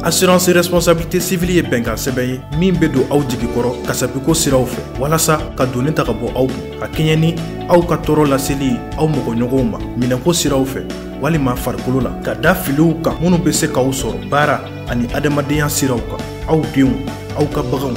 Assurance responsabilité civile ye bɛnkan sɛbɛn ye min bɛ don aw jigi kɔrɔ kasabiko siraw fɛ walasa ka doni ta ka bɔ aw kun ka kɛɲɛ ni aw ka tɔɔrɔ laseli aw mɔgɔɲɔgɔnw ma minɛnko siraw fɛ walima farikolo la ka da filiw kan minnu bɛ se k'aw sɔrɔ baara ani adamadenya siraw kan aw denw aw ka baganw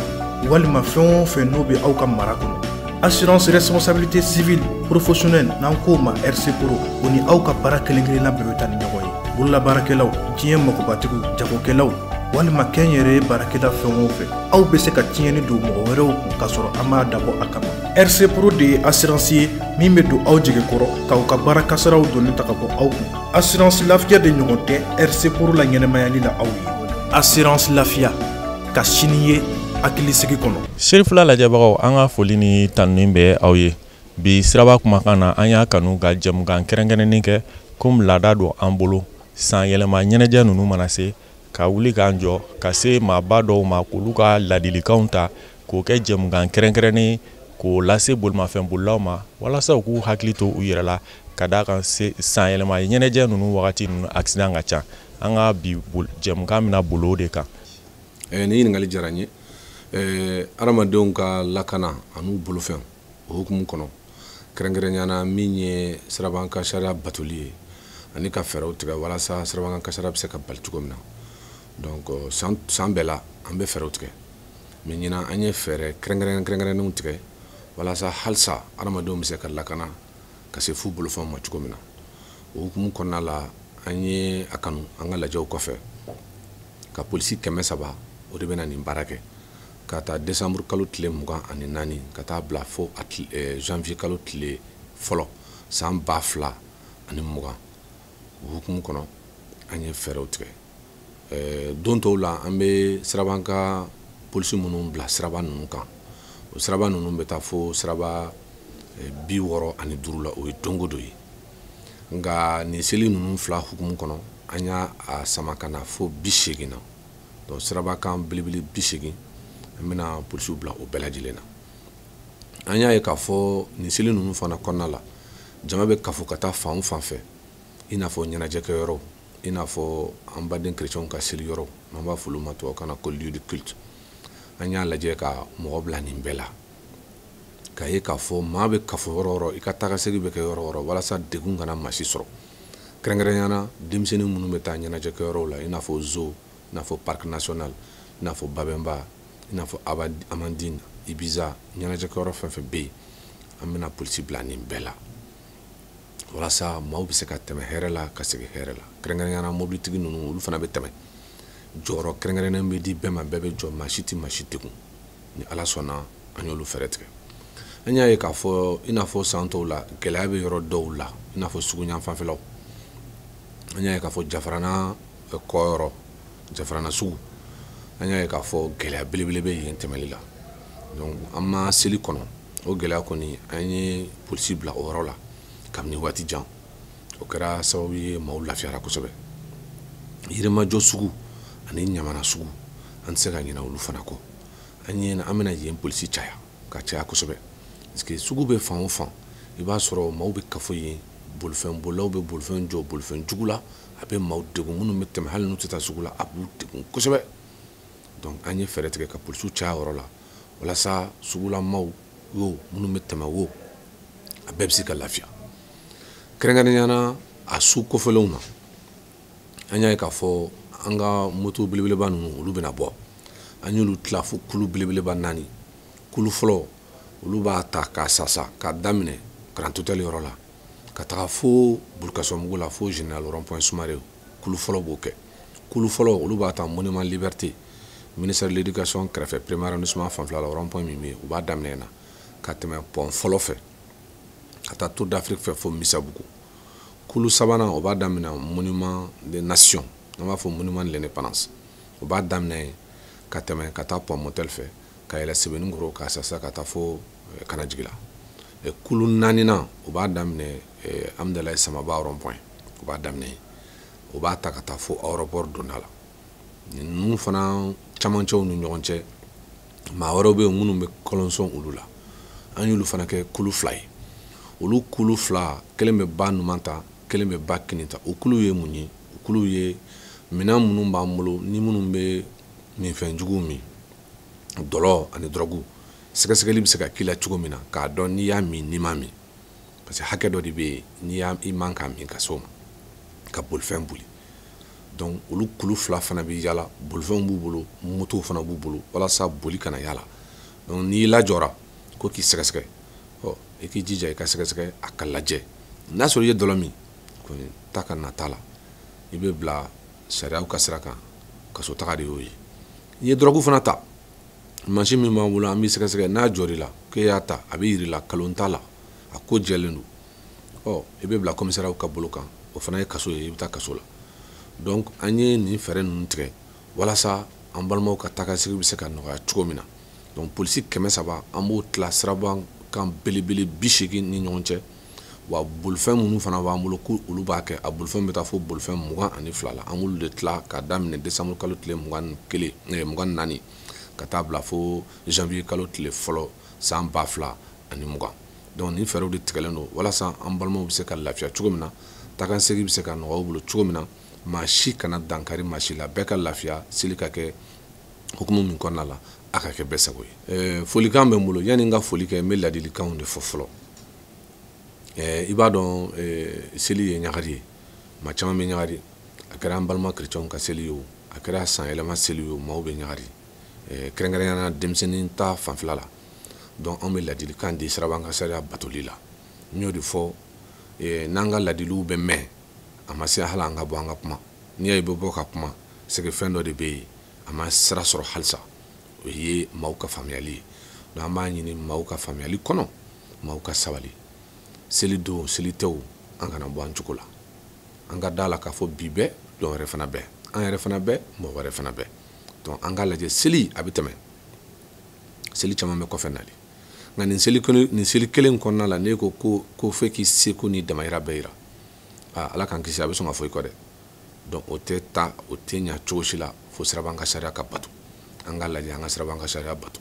walima fɛn o fɛn n'o bɛ aw ka mara kɔnɔ. Assurance responsabilité civile professionnelle n'an k'o ma RC Pro, o ni aw ka baara kelen kelenna bɛɛ bɛ taa ni ɲɔgɔn ye. Bololabaarakɛlaw, diɲɛ magobatigiw, jagokɛlaw walima kɛnyɛrɛye baarakɛla fɛn o fɛn, aw bɛ se ka tiɲɛni don mɔgɔ wɛrɛw kun k'a sɔrɔ an m'a dabɔ a kama. RC Pro de ye assurance ye min bɛ don aw jigi kɔrɔ k'aw ka baara kasaraw doni ta ka bɔ aw kun. Assurance Lafiya de ɲɔgɔn tɛ RC Pro la ɲɛnɛmayali la aw ye. Assurance Lafiya ka sini ye hakilisigi kɔnɔ. Serifila lajɛbagaw, an ka foli ni tanuni bɛ aw ye. Bi siraba kumakan na, an y'a kanu ka jɛmukan kɛrɛnkɛrɛnnen kɛ komi laada don an bolo. San yɛlɛma ɲɛnajɛ ninnu mana se, ka wuli k'an jɔ ka se maaba dɔw ma k'olu ka ladilikanw ta k'o kɛ jɛmukan kɛrɛnkɛrɛnnen k'o lase bolimafɛn bolilaw ma walasa u k'u hakili to u yɛrɛ la ka d'a kan san yɛlɛma ɲɛnajɛ ninnu wagati ninnu accident ka ca. An ka bi jɛmukan bɛna boli o de kan. Nin ɲininkali diyara n ye. Adamadenw ka lakana an'u bolofɛn o hukumu kɔnɔ, kɛrɛnkɛrɛnnenya la min ye siraban kasariya batoli ye ani ka fɛɛrɛw tigɛ walasa siraban kasariya bɛ se ka bali cogo min na. Donc san bɛɛ la an bɛ fɛɛrɛw tigɛ, mais ɲinan an ye fɛɛrɛ kɛrɛnkɛrɛnnenw tigɛ walasa halisa adamadenw bɛ se ka lakana ka se f'u bolofɛnw ma cogo min na. O hukumu kɔnɔna la, an ye a kanu an ka lajɛw kɔfɛ ka polisi 300 o de bɛna nin baara kɛ ka taa décembre kalo tile 24 ka taa bila fo a janvier kalo tile fɔlɔ san 2020. O hukumu kɔnɔ an ye fɛɛrɛw tigɛ. Don tɔw la an bɛ siraban ka polisi minnu bila siraba ninnu kan, o siraba ninnu bɛ taa fo siraba 65 la, o ye don o don ye. Nka nin seli ninnu fila hukumu kɔnɔ an y'a sama ka na fo 80 na. Donc siraba kan belebele 80 an bɛna polisiw bila o bɛɛ lajɛlen na. An y'a ye k'a fɔ nin seli ninnu fana kɔnɔna la, jama bɛ kafo ka taa fan o fan fɛ, i n'a fɔ ɲɛnajɛkɛyɔrɔw, i n'a fɔ an baden kerecɛnw ka seli yɔrɔw, n'an b'a fɔ olu ma tubabukan na ko lieu de culte. An y'a lajɛ ka mɔgɔ bila nin bɛɛ la, k'a ye k'a fɔ maa bɛ kafo yɔrɔ o yɔrɔ, i ka taa ka segin bɛ kɛ yɔrɔ o yɔrɔ walasa degun kana maa si sɔrɔ. Kɛrɛnkɛrɛnnenya la denmisɛnnin minnu bɛ taa ɲɛnajɛkɛyɔrɔw la, i n'a fɔ zoo, i n'a fɔ parc national, i n'a fɔ Babemba, i n'a fɔ Amandine, Ibiza, ɲɛnajɛkɛyɔrɔ fɛn fɛn bɛ yen, an bɛna polisi bila nin bɛɛ la walasa maaw bɛ se ka tɛmɛ hɛrɛ la ka segin hɛrɛ la. Kɛrɛnkɛrɛnnenya la mobilitigi ninnu, olu fana bɛ tɛmɛ. Jɔyɔrɔ kɛrɛnkɛrɛnnen bɛ di bɛɛ ma, bɛɛ bɛ jɔ, maa si tɛ maa si degun. Ni Ala sɔnna an y'olu fɛɛrɛ tigɛ. An y'a ye k'a fɔ i n'a fɔ san tɔw la gɛlɛya bɛ yɔrɔ dɔw la, i n'a fɔ sugu ɲanfanfɛlaw. An y'a ye k'a fɔ Jafarana kɔyɔrɔ, Jafarana sugu, an y'a ye k'a fɔ gɛlɛya belebele bɛ yen tɛmɛli la. Donc an ma seli kɔnɔ, o gɛlɛya kɔni an ye polisi bila o yɔrɔ la kabini waati jan. O kɛra sababu ye maaw lafiyara kosɛbɛ. Yirimajɔ sugu ani Ɲamana sugu, an tɛ se ka ɲinɛ olu fana kɔ. An bɛna yen polisi caya ka caya kosɛbɛ, parce que sugu bɛ fan o fan, i b'a sɔrɔ maaw bɛ kafo yen, bolifɛn bolilaw bɛ bolifɛn jɔ bolifɛn jugu la, a bɛ maaw degun minnu bɛ tɛmɛ hali n'u tɛ taa sugu la, a b'u degun kosɛbɛ. Donc an ye fɛɛrɛ tigɛ ka polisiw caya yɔrɔ la walasa sugulamaw yo minnu bɛ tɛmɛ wo, a bɛɛ bɛ se ka lafiya. Kɛrɛnkɛrɛnnenya la a su kɔfɛlenw na, an y'a ye k'a fɔ an ka moto belebeleba ninnu olu bɛna bɔ. An y'olu tila fo kulu belebeleba 4. Kulu fɔlɔ olu b'a ta k'a sasa k'a daminɛ Grand Hôtel yɔrɔ la ka taga fo Burukasɔnbugu la fo Général rond-point Sumare. Kulu fɔlɔ b'o kɛ. Kulu fɔlɔ olu b'a ta Monument Liberté, ministère de l'éducation kɛrɛfɛ, premier arrondissement fanfɛla la, rond-point min bɛ yen, u b'a daminɛ na ka tɛmɛ pont fɔlɔ fɛ ka taa Tour d'Afrique fɛ fo Misabugu. Kulu sabanan o b'a daminɛ Monument des Nations, an b'a fɔ Monument de l'Indépendance, o b'a daminɛ ka tɛmɛ ka taa pont Motel fɛ ka yɛlɛ Sebenikɔrɔ ka sasa ka taa fo Kanajigila. Kulu naaninan o b'a daminɛ Amudalayi Samaba rond point, o b'a daminɛ o b'a ta ka taa fo aéroport donda la. Ninnu fana camancɛw ni ɲɔgɔn cɛ, maa wɛrɛw bɛ yen minnu bɛ kɔlɔnsɔn olu la, an y'olu fana kɛ kulu 2 ye. Olu kulu 2, kelen bɛ ba numan ta, kelen bɛ ba kinin ta. O kulu ye mun ye? O kulu ye Minɛn minnu b'an bolo ni minnu bɛ minfɛnjuguw min, dɔlɔ ani dɔrɔgu, sɛgɛsɛgɛli bɛ se ka k'i la cogo min na k'a dɔn n'i y'a min n'i m'a min, parce que hakɛ dɔ de bɛ yen n'i y'a i man k'a min ka s'o ma ka bolifɛn boli. Donc olu kulu fila fana bɛ yala, bolifɛnw b'u bolo, motow fana b'u bolo, walasa boli kana yala. Donc n'i lajɔra ko k'i sɛgɛsɛgɛ, ɔ i k'i jija i ka sɛgɛsɛgɛ a ka lajɛ. N'a sɔrɔ i ye dɔlɔ min kɔni ta ka na t'a la, i bɛ bila sariyaw ka sira kan, kaso taga de y'o ye. N'i ye dɔrɔgu fana ta, mansin min b'an bolo an b'i sɛgɛsɛgɛ, n'a jɔr'i la k'e y'a ta, a bɛ yir'i la kalon t'a la, a ko jɛlen don, ɔ i bɛ bila komisariyaw ka bolo kan, o fana ye kaso ye, i bɛ taa kaso la. Donc an ye nin fɛɛrɛ ninnu tigɛ walasa an balimaw ka taakasegin bɛ se ka nɔgɔya cogo min na. Donc polisi 300 an b'o tila siraban kan belebele 80 ni ɲɔgɔn cɛ. Wa bolifɛn minnu fana b'an bolo ko olu b'a kɛ, a bolifɛn bɛ taa fo bolifɛn 22 la, an b'olu de tila k'a daminɛ décembre kalo tile 21 24 ka taa bila fo janvier kalo tile fɔlɔ san 2020. Donc nin fɛɛrɛw de tigɛlen don walasa an balimaw bɛ se ka lafiya cogo min na, taakasegin bɛ se ka nɔgɔya u bolo cogo min na, maa si kana dankari maa si la, bɛɛ ka lafiya, seli ka kɛ hukumu min kɔnɔna la, a ka kɛ bɛɛ sago ye. Folikan bɛ n bolo, yanni n ka foli kɛ n bɛ ladilikanw de fɔ fɔlɔ. I b'a dɔn seli ye ɲagari ye, maa caman bɛ ɲagari, a kɛra an balima kerecɛnw ka seli ye o, a kɛra san yɛlɛma seli ye o, maaw bɛ ɲagari, kɛrɛnkɛrɛnnenya la denmisɛnnin ta fanfɛla la. Donc anw bɛ ladilikan di siraban ka sariya batoli la. N y'o de fɔ, n'an ka ladiliw bɛ mɛn, a ma se hali an ka bɔ an ka kuma. N'i y'a ye i bɛ bɔ ka kuma, c'est que fɛn dɔ de bɛ yen a ma sira sɔrɔ halisa, o ye maaw ka faamuyali ye. Donc an b'a ɲini maaw ka faamuyali kɔnɔ, maaw ka sabali. Seli don seli tɛ o, an kana bɔ an cogo la, an ka da la k'a fɔ bi bɛɛ, dɔn wɛrɛ fana bɛɛ, an yɛrɛ fana bɛɛ, mɔgɔ wɛrɛ fana bɛɛ. Donc an k'a lajɛ, seli a bɛ tɛmɛ, seli caman bɛ kɔfɛ nali, nka nin seli kelen kɔnɔna la, n'e ko ko f'e k'i seko ni damayira bɛɛ yira, ala k'an kisi, a bɛ sɔn ka fɔ i kɔ dɛ. Donc o tɛ taa, o tɛ ɲa cogo si la fo siraban ka sariya ka bato. An k'a lajɛ an ka siraban ka sariya bato.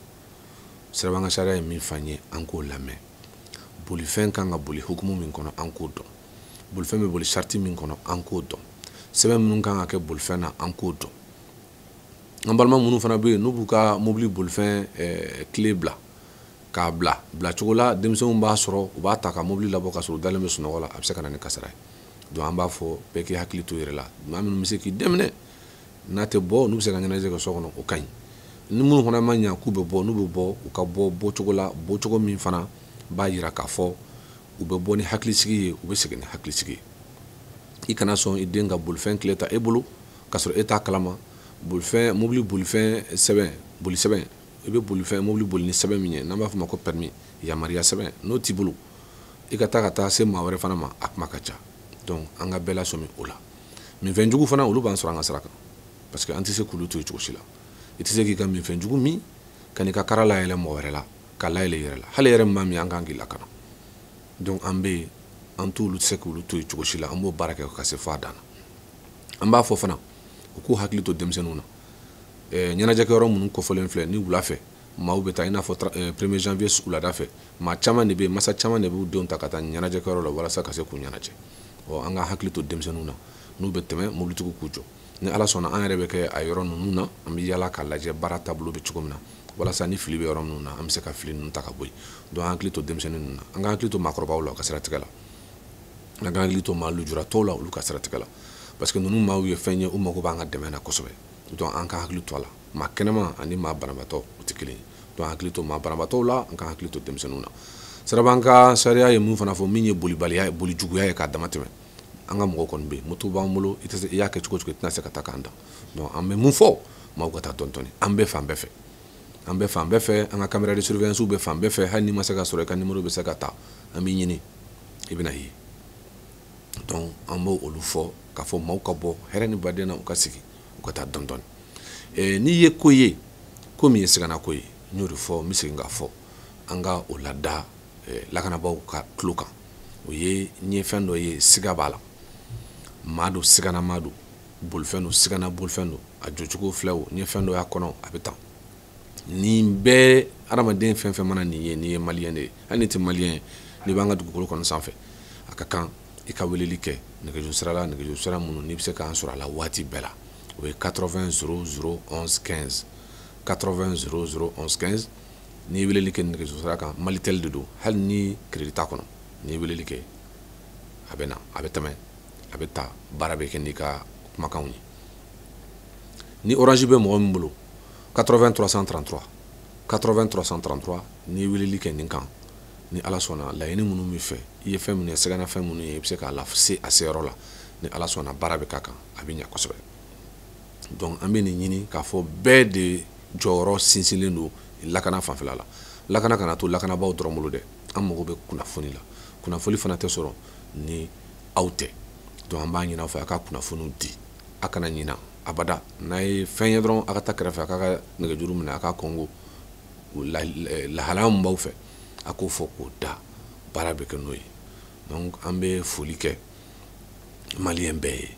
Siraban ka sariya ye min f'an ye, an k'o lamɛn. Bolifɛn kan ka boli hukumu min kɔnɔ, an k'o dɔn. Bolifɛn bɛ boli sariti min kɔnɔ, an k'o dɔn. Sɛbɛn minnu kan ka kɛ bolifɛn na, an k'o dɔn. An balima minnu fana bɛ yen n'u b'u ka mobili bolifɛn kile bila k'a bila bilacogo la, denmisɛnw b'a sɔrɔ u b'a ta ka mobili labɔ ka sɔrɔ u dalen bɛ sunɔgɔ la, a bɛ se ka na ni kasara ye. Donc an b'a fɔ bɛɛ k'i hakili to i yɛrɛ la. Maa minnu bɛ se k'i dɛmɛ n'a tɛ bɔ, n'u bɛ se ka ɲɛnajɛ kɛ so kɔnɔ, o ka ɲi. Ni minnu fana ma ɲa k'u bɛ bɔ, n'u bɛ bɔ, u ka bɔ bɔcogo la, bɔcogo min fana b'a yira k'a fɔ u bɛ bɔ ni hakilisigi ye, u bɛ segin ni hakilisigi ye. I kana sɔn i den ka bolifɛn kile ta e bolo k'a sɔrɔ e t'a kalama. Bolifɛn, mobili bolifɛn sɛbɛn, boli sɛbɛn, i bɛ bolifɛn mobili boli ni sɛbɛn min ye, n'an b'a fɔ o ma ko permis, yamaruya sɛbɛn, n'o t'i bolo, i ka taa se maa wɛrɛ fana ma, a kuma ka ca. Donc an ka bɛɛ lasɔmi o la. Minfɛnjugu fana, olu b'an sɔrɔ an ka sira kan, parce que an tɛ se k'olu to yen cogo si la. I tɛ se k'i ka minfɛnjugu min ka n'i ka kara layɛlɛ mɔgɔ wɛrɛ la, ka layɛlɛ i yɛrɛ la, hali yɛrɛ min b'a min, an kan k'i lakana. Donc an bɛ yen, an t'olu tɛ se k'olu to yen cogo si la, an b'o baara kɛ ka se fo a dan na. An b'a fɔ fana u k'u hakili to denmisɛnninw na. Ɲɛnajɛkɛyɔrɔ minnu kɔfɔlen filɛ ni wula fɛ maaw bɛ taa, i n'a fɔ 1er janvier wulada fɛ, maa caman de bɛ yen, masa caman de b'u denw ta ka taa ɲɛnajɛkɛyɔrɔ la walasa ka se k'u ɲɛnajɛ. Ɔ an ka hakili to denmisɛnninw na, n'u bɛ tɛmɛ mobilitigiw k'u jɔ. Ni ala sɔnna, an yɛrɛ bɛ kɛ a yɔrɔ ninnu na, an bɛ yala k'a lajɛ baara taabolo bɛ cogo min na, walasa ni fili bɛ yɔrɔ minnu na, an bɛ se ka fili ninnu ta ka bɔ yen. Donc an hakili to denmisɛnnin ninnu na, an ka hakili to maakɔrɔbaw la u ka siratigɛ la, an ka hakili to maa lujuratɔw la olu ka siratigɛ la, parce que ninnu maaw ye fɛn ye, u mago b'an ka dɛmɛ na kosɛbɛ. Donc an ka hakili to a la, maa kɛnɛma ani maa banabaatɔ o tɛ kelen ye. Donc an hakili to maa banabaatɔw la, an ka hakili to denmisɛnninw na. Siraban ka sariya ye mun fana fɔ, min ye bolibaliya ye, bolijuguya ye k'a dama tɛmɛ. An ka mɔgɔw kɔni bɛ yen, moto b'an bolo, i tɛ se, i y'a kɛ cogo cogo, i tɛna se ka taa k'an dan. Donc an bɛ mun fɔ, maaw ka taa dɔɔni dɔɔni. An bɛ fan bɛɛ fɛ, an bɛ fan bɛɛ fɛ, an ka caméra de surveillance bɛ fan bɛɛ fɛ, hali n'i ma se ka sɔrɔ, i ka numéro bɛ se ka ta, an b'i ɲini, i bɛna ye. Donc an b'o olu fɔ k'a fɔ maaw ka bɔ hɛrɛ ni baden na, u ka sigi, u ka taa dɔɔni dɔɔni. N'i ye ko ye, ko min ye sigana ko ye, n y'o de fɔ, n bɛ segin k'a fɔ, an ka o lada lakanabaaw ka tulo kan. O ye n ye fɛn dɔ ye, siga b'a la, maa don sigana maa don, bolifɛn don sigana bolifɛn don, a jɔcogo filɛ o, n ye fɛn dɔ y'a kɔnɔ, a bɛ tan. Nin bɛɛ adamaden fɛn fɛn mana nin ye, n'i ye maliyɛn de ye, hali n'i tɛ maliyɛn ye, n'i b'an ka dugukolo kɔni sanfɛ, a ka kan i ka weleli kɛ nɛgɛjuru sira la, nɛgɛjuru sira minnu n'i bɛ se k'an sɔrɔ a la waati bɛɛ la. O ye 80 00 11 15, 80 00 11 15. N'i ye weleli kɛ nɛgɛjuru sira kan, Malitel de don, hali ni crédit t'a kɔnɔ, n'i ye weleli kɛ a bɛ na, a bɛ tɛmɛ, a bɛ ta, baara bɛ kɛ n'i ka kumakanw ye. Ni Orange bɛ mɔgɔ min bolo, 80 333, 80 333, n'i ye weleli kɛ nin kan, ni Ala sɔnna, laɲini minnu b'i fɛ, i ye fɛn minnu ye, sɛgɛnna fɛn minnu ye, i bɛ se k'a lase a seyɔrɔ la. Ni Ala sɔnna, baara bɛ k'a kan, a bɛ ɲɛ kosɛbɛ. Donc an bɛ nin ɲini k'a fɔ bɛɛ de jɔyɔrɔ sinsinlen don lakana fanfɛla la. Lakana kana to lakanabaaw dɔrɔn bolo dɛ, an mago bɛ kunnafoni la. Kunnafoni fana tɛ sɔrɔ ni aw tɛ. Donc an b'a ɲini aw fɛ, a ka kunnafoniw di, a kana ɲina abada. N'a ye fɛn ye dɔrɔn, a ka taa kɛrɛfɛ, a k'a ka nɛgɛjuru minɛ, a ka kɔngo lahalaya min b'aw fɛ, a k'o fɔ k'o da, baara bɛ kɛ n'o ye. Donc an bɛ foli kɛ maliyɛn bɛɛ ye,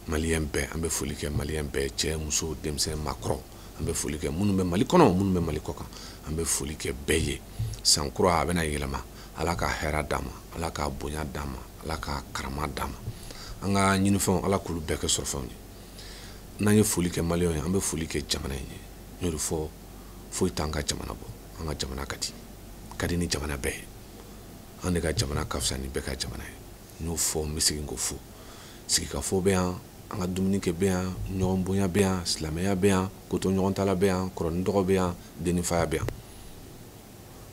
maliyɛn bɛɛ, an bɛ foli kɛ maliyɛn bɛɛ, cɛ, muso, denmisɛn, maakɔrɔ. An bɛ foli kɛ minnu bɛ Mali kɔnɔ, minnu bɛ Mali kɔ kan, an bɛ foli kɛ bɛɛ ye. San kura a bɛna yɛlɛma, Ala ka hɛrɛ d'an ma, Ala ka bonya d'an ma, Ala ka karama d'an ma. An ka ɲinifɛnw, Ala k'olu bɛɛ kɛ sɔrɔfɛnw ye. N'an ye foli kɛ maliyɛnw ye, an bɛ foli kɛ jamana in ye. N y'o de fɔ, foyi t'an ka jamana bɔ, an ka jamana ka di, ka di ni jamana bɛɛ ye. An de ka jamana ka fisa ni bɛɛ ka jamana ye. N y'o fɔ, n bɛ segin k'o fɔ. Sigikafɔ bɛ yan, an ka dumuni kɛ bɛ yan, ɲɔgɔn bonya bɛ yan, silamɛya bɛ yan, koto ɲɔgɔn tala bɛ yan, kɔrɔ ni dɔgɔ bɛ yan, den ni faya bɛ yan.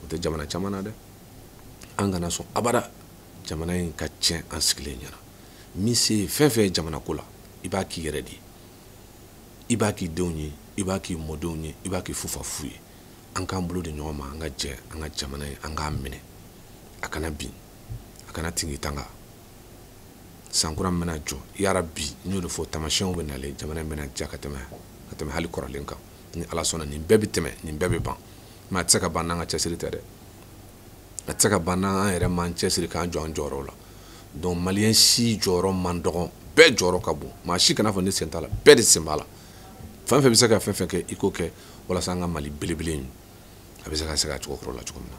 O tɛ jamana caman na dɛ. An kana sɔn abada jamana in ka tiɲɛ an sigilen ɲɛna. Min se ye fɛn fɛn ye jamana ko la, i b'a k'i yɛrɛ de ye, i b'a k'i denw ye, i b'a k'i mɔdenw ye, i b'a k'i fufafu ye. An k'an bolo di ɲɔgɔn ma, an ka jɛ an ka jamana ye, an k'a minɛ, a kana bin, a kana tingi tanga. San kura min bɛna jɔ yarabi, n y'o de fɔ, taamasiyɛnw bɛ nalen, jamana in bɛna diya ka tɛmɛ hali kɔrɔlen kan. Ni Ala sɔnna, nin bɛɛ bɛ tɛmɛ, nin bɛɛ bɛ ban. Mais a tɛ se ka ban n'an ka cɛsiri tɛ dɛ, a tɛ se ka ban n'an yɛrɛ m'an cɛsiri k'an jɔ an jɔyɔrɔ la. Donc maliyɛn si jɔyɔrɔ man dɔgɔn, bɛɛ jɔyɔrɔ ka bon. Maa si kana fɔ ne sen t'a la, bɛɛ de sen b'a la. Fɛn fɛn bɛ se ka fɛn fɛn kɛ, i k'o kɛ walasa an ka Mali belebele in a bɛ se ka segin a cogo kɔrɔ la cogo min na.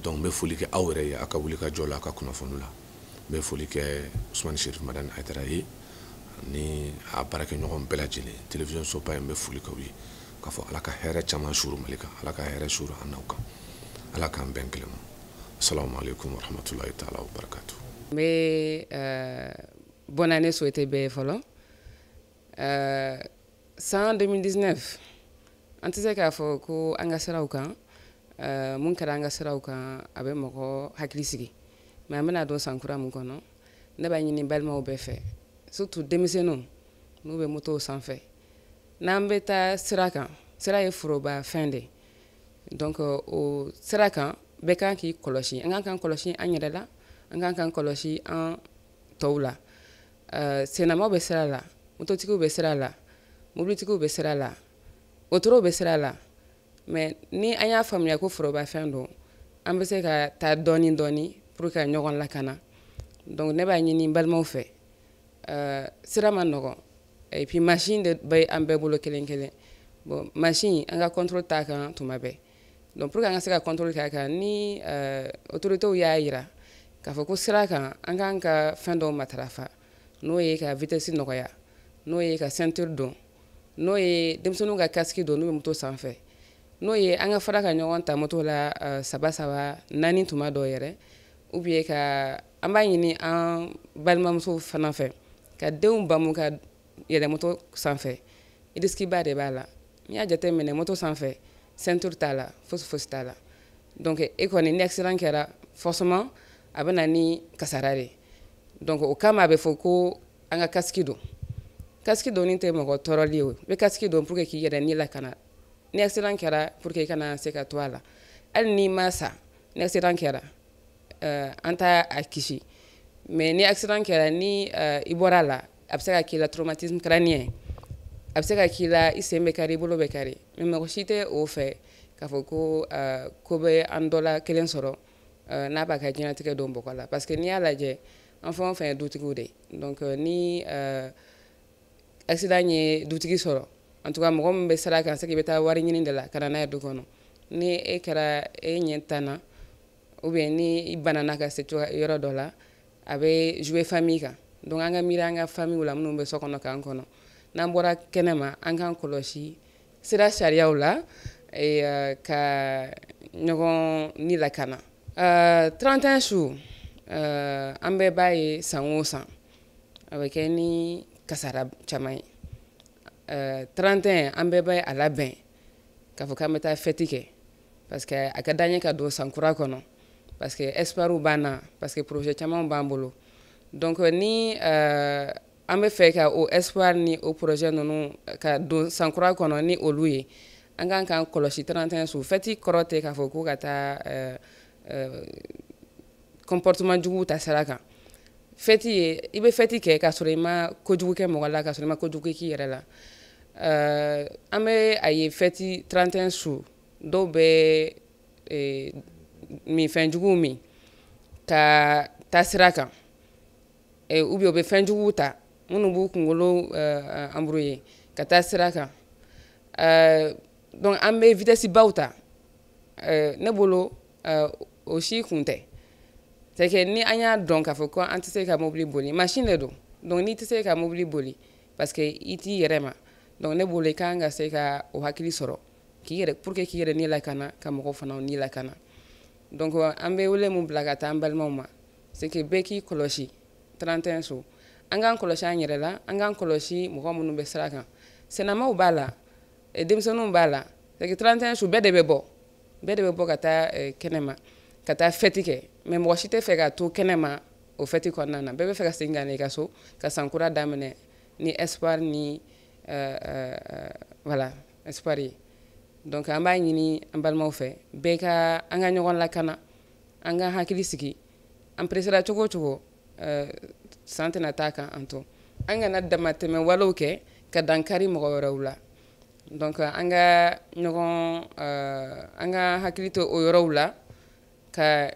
Donc n bɛ foli kɛ aw yɛrɛ ye, aw ka wuli ka jɔ la, aw ka kunnafoni la. N bɛ foli kɛ Usumani Serif Madani Hayidara ye ni a baarakɛɲɔgɔn bɛɛ lajɛlen. Télévision soba in, n bɛ foli k'aw ye k'a fɔ Ala ka hɛrɛ caman suuru Mali kan, Ala ka hɛrɛ suuru an n'aw kan, Ala k'an bɛn kelen ma. Assalamu alaikum wa rahmatulahi taala wa barakatuh. N bɛ bonne année souhaiter bɛɛ ye fɔlɔ. San 2019, an tɛ se k'a fɔ ko an ka siraw kan, mun kɛra an ka siraw kan, a bɛ mɔgɔ hakili sigi. Mais an bɛna don san kura min kɔnɔ, ne b'a ɲini balimaw bɛɛ fɛ, surtout denmisɛnninw n'u bɛ motow sanfɛ, n'an bɛ taa sira kan, sira ye foroba fɛn de. Donc o sira kan, bɛɛ kan k'i kɔlɔsi. An kan k'an kɔlɔsi an yɛrɛ la, an kan k'an kɔlɔsi an tɔw la. Sennamaw bɛ sira la, mototigiw bɛ sira la, mobilitigiw bɛ sira la, wotorow bɛ sira la. Mais ni an y'a faamuya ko foroba fɛn don, an bɛ se ka taa dɔɔni dɔɔni pour que ka ɲɔgɔn lakana. Donc ne b'a ɲini n balimaw fɛ, sira ma nɔgɔn, et puis machine de bɛ an bɛɛ bolo kelen kelen. Bon, machine, an ka contrôle t'a kan tuma bɛɛ. Donc pour que an ka se ka contrôle k'a kan, ni autorités y'a yira k'a fɔ ko sira kan an kan ka fɛn dɔw matarafa, n'o ye ka vitesse nɔgɔya, n'o ye ka ceinture don, n'o ye denmisɛnninw ka casque don n'u bɛ moto sanfɛ, n'o ye an ka fara ka ɲɔgɔn ta moto la saba saba, naani tuma dɔw yɛrɛ, ou bien ka an b'a ɲini an balimamusow fana fɛ ka denw bamu ka yɛlɛ moto sanfɛ, risque ba de b'a la. N'i y'a jateminɛ, moto sanfɛ ceinture t'a la, fosi fosi t'a la. Donc e kɔni, ni accident kɛra, forcément a bɛ na ni kasara de. Donc o kama a bɛ fɔ ko an ka casque don. Casque donni tɛ mɔgɔ tɔɔrɔli ye, o i bɛ casque don pour que k'i yɛrɛ ni lakana. Ni accident kɛra, pour que i kana se ka to a la. Hali n'i ma sa, ni accident kɛra, an t'a a kisi. Mais ni accident kɛra, ni i bɔra a la, a bɛ se ka k'i la traumatisme crânien, a bɛ se ka k'i la i sen bɛ kari, i bolo bɛ kari. Mais mɔgɔ si tɛ o fɛ k'a fɔ ko ko bɛ an dɔ la kelen sɔrɔ n'a b'a ka diɲɛlatigɛ don bɔgɔ la. Parce que n'i y'a lajɛ, an fɛn o fɛn ye dutigiw de ye. Donc ni accident ye dutigi sɔrɔ, en tout cas mɔgɔ min bɛ sira kan, c'est que i bɛ taa wari ɲini de la ka na n'a ye du kɔnɔ. Ni e kɛra e ɲɛ tan na, ou bien ni i banana ka se yɔrɔ dɔ la, a bɛ jouer famille kan. Donc an ka miiri an ka famille la minnu bɛ so kɔnɔ k'an kɔnɔ. N'an bɔra kɛnɛma, an k'an kɔlɔsi sira sariyaw la ka ɲɔgɔn ni lakana. 31 su, an bɛɛ b'a ye, san o san a bɛ kɛ ni kasara caman ye. 31, an bɛɛ bɛ a labɛn k'a fɔ k'an bɛ taa fɛti kɛ, parce que a ka d'an ye ka don san kura kɔnɔ, parce que espoir b'an na, parce que projet caman b'an bolo. Donc ni an bɛ fɛ ka o espoir ni o projet ninnu ka don san kura kɔnɔ ni olu ye, an kan k'an kɔlɔsi 31 su. Fɛti kɔrɔ tɛ k'a fɔ ko ka taa comportement jugu ta sira kan. Fɛti ye, i bɛ fɛti kɛ k'a sɔrɔ i ma kojugu kɛ mɔgɔ la, k'a sɔrɔ i ma kojugu k'i yɛrɛ la. An bɛ a ye, fɛti 31 su, dɔw bɛ minfɛn juguw min ka taa sira kan, ou bien u bɛ fɛn juguw ta minnu b'u kunkolo embrouiller ka taa sira kan. Donc an bɛ vitesse baw ta. Ne bolo, o si kun tɛ. C'est que ni an y'a dɔn k'a fɔ ko an tɛ se ka mobili boli, machine de don. Donc n'i tɛ se ka mobili boli parce que i t'i yɛrɛ ma, donc ne bolo, i kan ka se ka o hakili sɔrɔ k'i yɛrɛ, pour que k'i yɛrɛ ni lakana, ka mɔgɔw fana ni lakana. Donc an bɛ wele mun bila ka taa an balimaw ma, c'est que bɛɛ k'i kɔlɔsi 31 su. An k'an kɔlɔsi an yɛrɛ la, an k'an kɔlɔsi mɔgɔ minnu bɛ sira kan. Sennamaw b'a la, denmisɛnninw b'a la. C'est que 31 su, bɛɛ de bɛ bɔ, bɛɛ de bɛ bɔ ka taa kɛnɛma ka taa fɛti kɛ, mais mɔgɔ si tɛ fɛ ka to kɛnɛma o fɛti kɔnɔna na. Bɛɛ bɛ fɛ ka segin ka na i ka so ka san kura daminɛ ni espoir ni voilà, espoir ye. Donc an b'a ɲini an balimaw fɛ, bɛɛ ka an ka ɲɔgɔn lakana, an ka hakili sigi. An presséra cogo o cogo, san tɛna taa kan an to. An kana damatɛmɛ walew kɛ ka dankari mɔgɔ wɛrɛw la. Donc an ka ɲɔgɔn, an ka hakili to o yɔrɔw la ka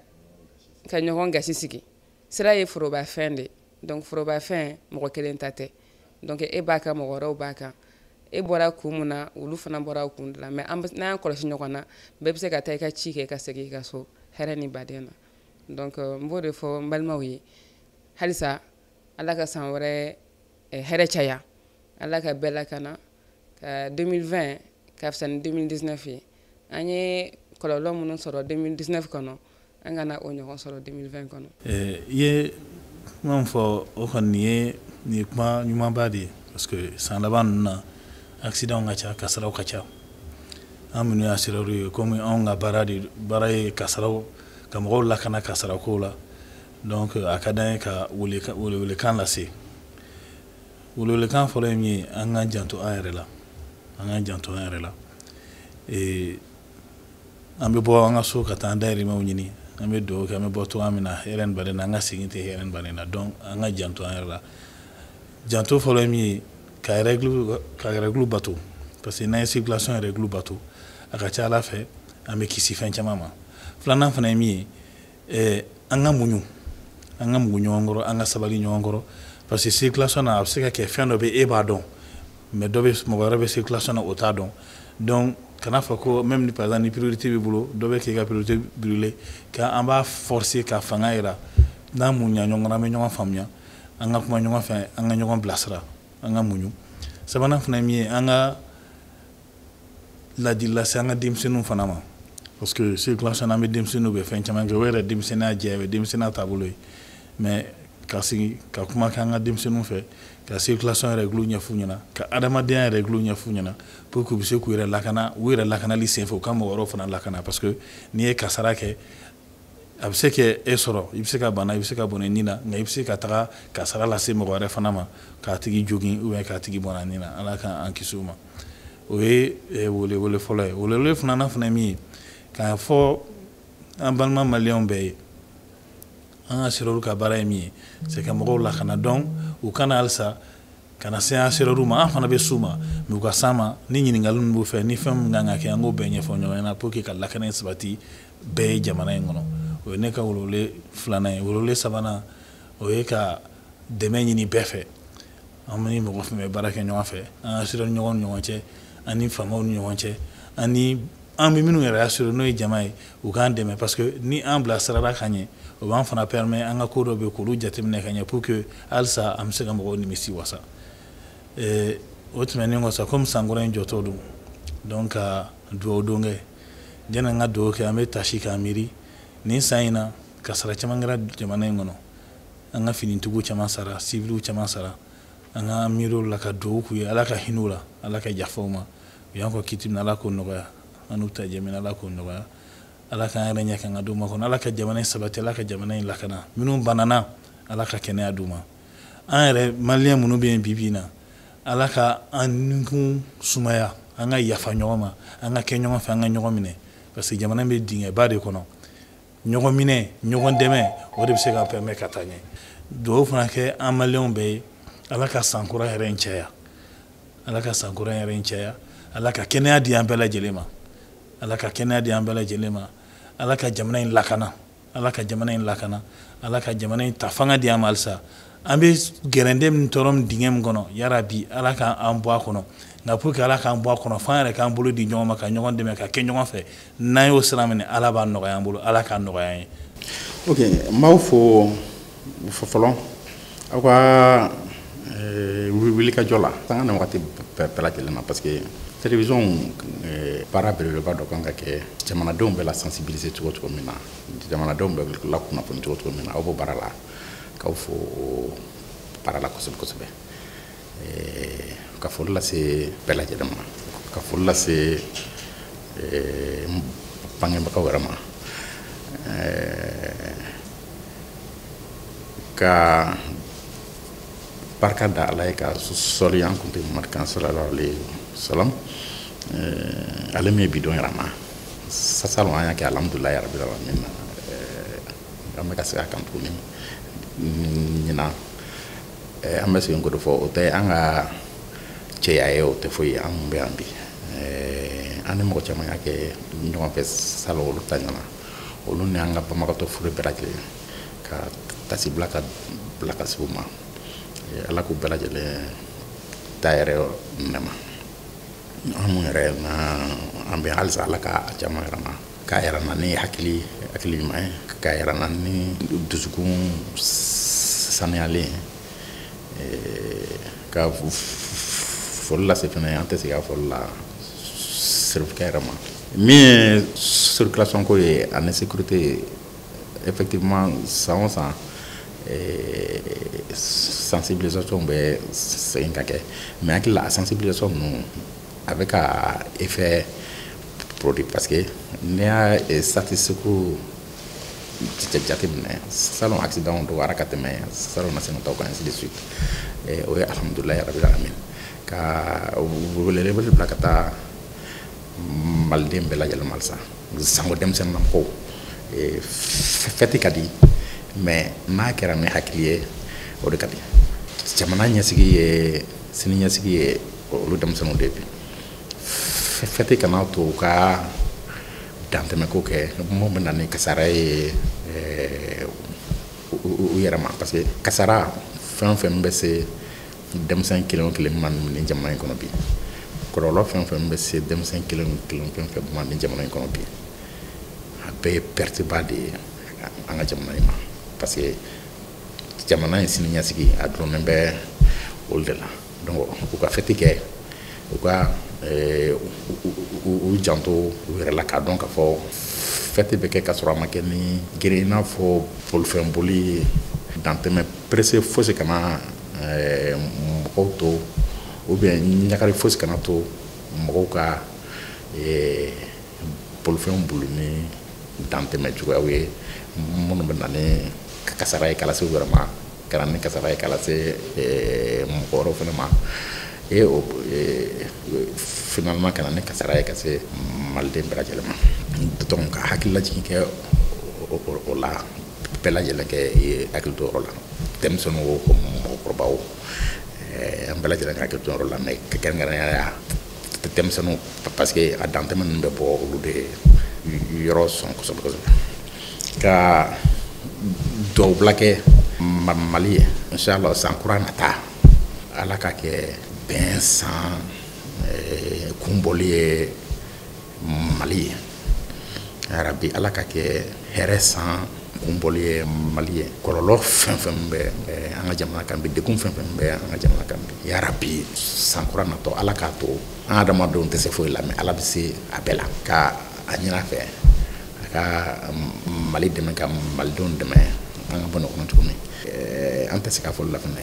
ɲɔgɔn gasi sigi. Sira ye forobafɛn de. Donc forobafɛn, mɔgɔ kelen ta tɛ. Donc e b'a kan, mɔgɔ wɛrɛw b'a kan. E bɔra kun mun na, olu fana bɔra o kun de la. Mais an n'an y'an kɔlɔsi ɲɔgɔn na, bɛɛ bɛ se ka taa i ka ci kɛ ka segin i ka so hɛrɛ ni baden na. Donc n b'o de fɔ n balimaw ye. Halisa, Ala ka san wɛrɛ hɛrɛ caya, Ala ka bɛɛ lakana, ka 2020 ka fisa ni 2019 ye. An ye kɔlɔlɔ minnu sɔrɔ 2019 kɔnɔ, an kana o ɲɔgɔn sɔrɔ 2020 kɔnɔ. I ye kuma min fɔ, o kɔni nin ye kuma ɲumanba de ye, parce que san laban ninnu na, accident ka ca, kasaraw ka ca. An minnu ye assureur ye, komi anw ka baara de baara ye kasaraw ka mɔgɔw lakana kasarako la, donc a ka d'an ye ka welewelekan lase. Welewelekan fɔlɔ ye min ye, an k'an janto an yɛrɛ la, an k'an janto an yɛrɛ la. An bɛ bɔ an ka so ka taa an dayirimɛw ɲini, an bɛ dugawu kɛ, an bɛ bɔ cogoya min na hɛrɛ ni baden na, an ka segin tɛ hɛrɛ ni baden na. Donc an ka janto an yɛrɛ la. Janto fɔlɔ ye min ye, ka règle bato, parce que n'an ye circulation règle bato, a ka ca Ala fɛ, an bɛ kisi fɛn caman ma. Filanan fana ye min ye, an ka muɲu, an ka mugu ɲɔgɔn kɔrɔ, an ka sabali ɲɔgɔn kɔrɔ, parce que circulation na, a bɛ se ka kɛ fɛn dɔ bɛ e b'a dɔn, mais dɔ bɛ, mɔgɔ wɛrɛ bɛ circulation na, o t'a dɔn. Donc kana fɔ ko même ni, par exemple, ni priorité b'i bolo, dɔ bɛ k'i ka priorité brûler, k'an b'a forcer ka fanga yira. N'an muɲa ɲɔgɔn kɔrɔ, an bɛ ɲɔgɔn faamuya, an ka kuma ɲɔgɔn fɛ, an ka ɲɔgɔn bilasira, an ka muɲu. Sabanan fana ye min ye, an ka ladili lase an ka denmisɛnninw fana ma, parce que circulation na, an bɛ denmisɛnninw bɛ fɛn caman kɛ, o yɛrɛ denmisɛnninya jɛ, o ye denmisɛnninya taabolo ye. Mais ka sigi ka kuma kɛ an ka denmisɛnninw fɛ, ka circulation règle ɲɛf'u ɲɛna, ka adamadenya règle ɲɛf'u ɲɛna, pour que u bɛ se k'u yɛrɛ lakana, u yɛrɛ lakanali senfɛ, u ka mɔgɔ wɛrɛw fana lakana. Parce que n'i ye kasara kɛ, a bɛ se ka e sɔrɔ, i bɛ se ka bana, i bɛ se ka bɔnɛ nin na, nka i bɛ se ka taga kasara lase mɔgɔ wɛrɛ fana ma, k'a tigi jogin ou bien k'a tigi bɔnɛ nin na. Ala k'an kisi o ma. O ye welewele fɔlɔ ye. Welewele filanan fana ye min ye, k'a fɔ an balima maliyɛnw bɛɛ ye, an ka assureur ka baara ye min ye, c'est ka mɔgɔw lakana. Donc u kana halisa ka na se assureur ma, an fana bɛ s'u ma, mais u ka s'an ma ni ɲininkali min b'u fɛ, ni fɛn min kan ka kɛ, an k'o bɛɛ ɲɛfɔ ɲɔgɔn ɲɛna pour que ka lakana in sabati bɛɛ ye jamana in kɔnɔ. O ye ne ka welewele filanan ye. Welewele sabanan, o ye ka dɛmɛ ɲini bɛɛ fɛ. An ni mɔgɔ fɛn bɛ baara kɛ ɲɔgɔn fɛ, an assureur ɲɔgɔn ni ɲɔgɔn cɛ, an ni faamaw ni ɲɔgɔn cɛ, an ni an bɛ minnu yɛrɛ assuré, n'o ye jama ye, u k'an dɛmɛ, parce que ni an bilasirara ka ɲɛ, o b'an fana permet an ka ko dɔ bɛ k'olu jateminɛ ka ɲɛ, pour que halisa an bɛ se ka mɔgɔw nimisi wasa. O tɛmɛnen kɔ sa, komi sankura in jɔtɔ don, donc ka dugawu don kɛ. Janni an ka dugawu kɛ, an bɛ tasi k'an miiri nin san in na, kasara caman kɛra jamana in kɔnɔ. An ka finitigiw caman sara, civiliw caman sara. An ka miiri olu la ka dugawu k'u ye, Ala ka hinɛ u la, Ala ka yafa u ma. U y'an kɔ kiti min na, Ala k'o nɔgɔya. An n'u ta jɛ min na, Ala k'o nɔgɔya. Ala k'an yɛrɛ ɲɛ k'an ka d'u ma kɔnɔ. Ala ka jamana in sabati, Ala ka jamana in lakana. Minnu banana, Ala ka kɛnɛya d'u ma. An yɛrɛ maliyɛn minnu bɛ yen bi bi in na, Ala ka an nikun sumaya, an ka yafa ɲɔgɔn ma, an ka kɛ ɲɔgɔn fɛ, an ka ɲɔgɔn minɛ, parce que jamana bɛ dingɛba de kɔnɔ. Ɲɔgɔn minɛ, ɲɔgɔn dɛmɛ, o de bɛ se k'an permettre ka taa ɲɛ. Dugawu fana kɛ an maliyɛnw bɛɛ ye, Ala ka sankura yɛrɛ in caya, Ala ka sankura yɛrɛ in caya, Ala ka kɛnɛya di an bɛɛ lajɛlen ma, Ala ka kɛnɛya di an bɛɛ lajɛlen ma, Ala ka jamana in lakana, Ala ka jamana in lakana, Ala ka jamana in ta fanga di an ma halisa. An bɛ gɛrɛndɛ min tɔɔrɔ min dingɛ min kɔnɔ, yarabi Ala k'an bɔ a kɔnɔ. Nka pour que Ala k'an bɔ a kɔnɔ, f'an yɛrɛ k'an bolo di ɲɔgɔn ma, ka ɲɔgɔn dɛmɛ, ka kɛ ɲɔgɔn fɛ. N'an y'o sira minɛ, Ala b'a nɔgɔya an bolo, Ala k'a nɔgɔya an ye. Ok, n b'aw fo fɔlɔ aw ka wulikajɔ la sanga ni wagati bɛɛ lajɛlen na, parce que télévision baara belebeleba dɔ kan ka kɛ jamanadenw bɛɛ la sensibiliser cogo cogo min na, jamanadenw bɛɛ la kunnafoni cogo cogo min na. Aw b'o baara la, k'aw fo baara la kosɛbɛ kosɛbɛ. Ka foli lase bɛɛ lajɛlen ma, ka foli lase n bangebagaw yɛrɛ ma, ka barika da Ala ye, ka sɔli an kuntigi Mamadu kan sallallahu alaihi wasallam, ale min ye bi don yɛrɛ ma. Salon an y'a kɛ, alhamdulilayi rabbil alamin, an bɛ ka segin a kan tuguni ɲinan. An bɛ segin k'o de fɔ, o tɛ an ka cɛya ye, o tɛ foyi ye, an mun bɛ yan bi. An ni mɔgɔ caman y'a kɛ ɲɔgɔn fɛ salon, olu ta ɲɛna, olu ni an ka banbagatɔ furu bɛɛ lajɛlen ka tasi bila ka bila ka se u ma. Ala k'u bɛɛ lajɛlen ta yɛrɛ nɛma. An mun yɛrɛ na an bɛ halisa, Ala ka caman yɛrɛ ma, k'a yɛrɛ na ni hakili ɲuman ye, k'a yɛrɛ na ni dusukun saniyalen ye. Ka foli lase fɛnɛ, an tɛ segin a foli la serifukɛ yɛrɛ ma. Min ye circulation ko ye ani sécurité, effectivement san o san sensibilisation bɛ segin ka kɛ, mais hakili la a sensibilisation ninnu a bɛ ka effet produit, parce que n'i y'a statistique jateminɛ, salon accident dɔgɔyara ka tɛmɛ salon nasɛnɛ tɔw kan, ainsi de suite. O ye alhamdulilayi rabbil alamin. Ka welewele bila ka taa maliden bɛɛ lajɛlen ma halisa, sango denmisɛnninlamɔgɔw, fɛti ka di, mais n'a kɛra ni hakili ye, o de ka di. Jamana ɲɛsigi ye sini ɲɛsigi ye olu denmisɛnninw de bi. Fɛti kana to u ka dantɛmɛko kɛ mun bɛ na ni kasara ye u yɛrɛ ma, parce que kasara fɛn o fɛn bɛ se denmisɛn kelen o kelen ma nin jamana in kɔnɔ bi, kɔlɔlɔ fɛn o fɛn bɛ se denmisɛn kelen o kelen fɛn fɛn ma nin jamana in kɔnɔ bi, a bɛɛ ye perte ba de ye an ka jamana in ma, parce que jamana in sini ɲɛsigi a dulonnen bɛ olu de la. Donc u ka fɛti kɛ, u ka u janto u yɛrɛ la, k'a dɔn k'a fɔ fɛti bɛ kɛ ka sɔrɔ a ma kɛ ni girin, i n'a fɔ bolifɛn boli dantɛmɛ pressé fosi kana mɔgɔw to, ou bien ɲagari fosi kana to mɔgɔw ka bolifɛnw boli ni dantɛmɛ cogoyaw ye minnu bɛ na ni kasara ye k'a lase u yɛrɛ ma, ka na ni kasara ye k'a lase mɔgɔ wɛrɛw fana ma, et finalement ka na ni kasara ye ka se maliden bɛɛ lajɛlen ma. Donc ka hakililajigin kɛ o la, bɛɛ lajɛlen kɛ hakili to yɔrɔ la, denmisɛnninw o mɔgɔkɔrɔbaw, an bɛɛ lajɛlen ka hakili to yɔrɔ la, mais kɛrɛnkɛrɛnnenya la denmisɛnninw, parce que a dantɛmɛ ninnu bɛ bɔ olu de yɔrɔ sɔn kosɛbɛ kosɛbɛ. Ka duwawu bila kɛ Mali ye, inshallah san kura nata, Ala ka kɛ bɛn san kunbɔli ye Mali ye, yarabi Ala ka kɛ hɛrɛ san kunbɔli ye Mali ye. Kɔlɔlɔ fɛn fɛn bɛ an ka jamana kan bi, degun fɛn fɛn bɛ an ka jamana kan bi, yarabi san kura natɔ Ala k'a to an adamadenw tɛ se foyi la, mais Ala bɛ se a bɛɛ la. Ka a ɲini a fɛ a ka Mali dɛmɛ, ka Malidenw dɛmɛ an ka bɔ nin kɔnɔ cogo min. An tɛ se k'a fɔ la fana,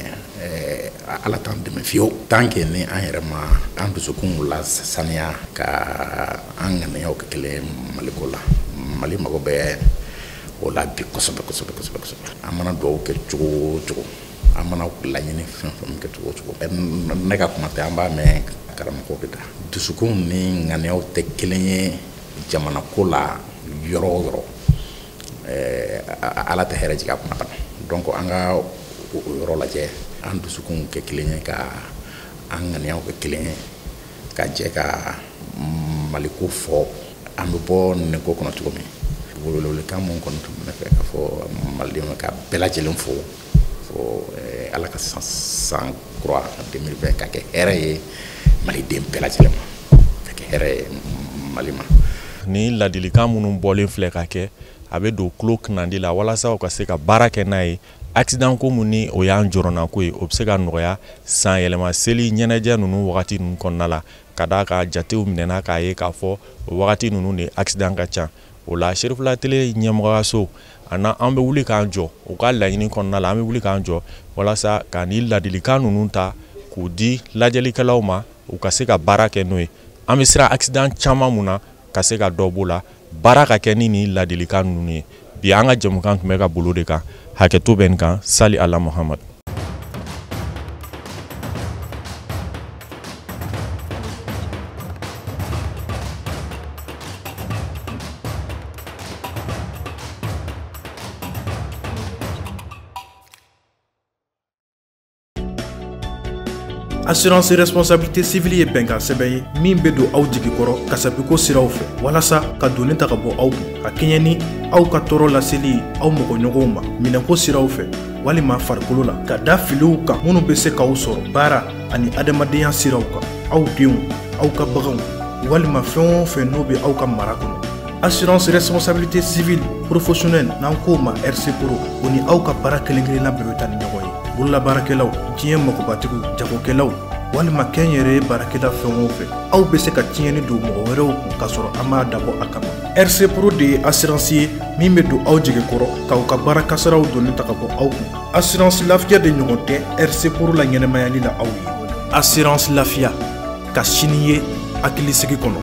Ala t'an dɛmɛ fiyewu tant que ni an yɛrɛ ma an dusukun la saniya ka an ŋaniyaw kɛ kelen Maliko la. Mali mago bɛ o la bi kosɛbɛ kosɛbɛ kosɛbɛ kosɛbɛ. An mana dugawu kɛ cogo o cogo, an mana laɲini fɛn fɛn kɛ cogo o cogo, ne ka kuma tɛ, an b'a mɛn karamɔgɔw de da. Dusukun ni ŋaniyaw tɛ kelen ye jamana ko la yɔrɔ o yɔrɔ, Ala tɛ hɛrɛ jigin a kunna fana. Donc an ka o yɔrɔ lajɛ, an dusukun kɛ kelen ye, ka an ŋaniyaw kɛ kelen ye, ka jɛ ka Maliko fɔ an bɛ bɔ nin ko kɔnɔ cogo min. Welewelekan mun kɔni tun bɛ ne fɛ k'a fɔ Malidenw ka bɛɛ lajɛlen fo, Ala ka san kura 2020 ka kɛ hɛrɛ ye Maliden bɛɛ lajɛlen ma, ka kɛ hɛrɛ ye Mali ma. Ni ladilikan minnu bɔlen filɛ ka kɛ, a bɛ don tulo kunnandi la walasa u ka se ka baara kɛ n'a ye. Accident ko mun ni o y'an jɔrɔnako ye, o bɛ se ka nɔgɔya san yɛlɛma seli ɲɛnajɛ ninnu wagati ninnu kɔnɔna la, ka d'a kan jatew minɛna k'a ye k'a fɔ o wagati ninnu de accident ka ca. O la Cherifila Télé ɲɛmɔgɔyaso ani an bɛ wuli k'an jɔ u ka laɲini kɔnɔna la, an bɛ wuli k'an jɔ walasa ka nin ladilikan ninnu ta k'u di lajɛlikɛlaw ma, u ka se ka baara kɛ n'o ye. An bɛ siran accident caman mun na ka se ka dɔ b'o la, baara ka kɛ ni nin ladilikan ninnu ye. Bi an ka jɛmukan tun bɛ ka bolo de kan, hakɛto bɛ nin kan. Sali ala Muhamad. Assurance responsabilité civile ye bɛnkan sɛbɛn ye min bɛ don aw jigi kɔrɔ kasabiko siraw fɛ, walasa ka doni ta ka bɔ aw kun, ka kɛɲɛ ni aw ka tɔɔrɔ laseli aw mɔgɔɲɔgɔnw ma minɛnko siraw fɛ walima farikolo la, ka da filiw kan minnu bɛ se k'aw sɔrɔ baara ani adamadenya siraw kan, aw denw, aw ka baganw walima fɛn o fɛn n'o bɛ aw ka mara kɔnɔ. Assurance responsabilité civile professionnelle n'an k'o ma RC Pro, o ni aw ka baara kelen kelenna bɛɛ bɛ taa ni ɲɔgɔn ye. Bololabaarakɛlaw, diɲɛ magobatigiw, jagokɛlaw walima kɛnyɛrɛye baarakɛla fɛn o fɛn, aw bɛ se ka tiɲɛni don mɔgɔ wɛrɛw kun k'a sɔrɔ an m'a dabɔ a kama. RC Pro de ye assurance ye min bɛ don aw jigi kɔrɔ k'aw ka baara kasaraw donni ta ka bɔ aw kun. Assurance lafiya de ɲɔgɔn tɛ RC Pro la ɲɛnɛmayali la aw ye. Assurance lafiya, ka sini ye hakilisigi kɔnɔ.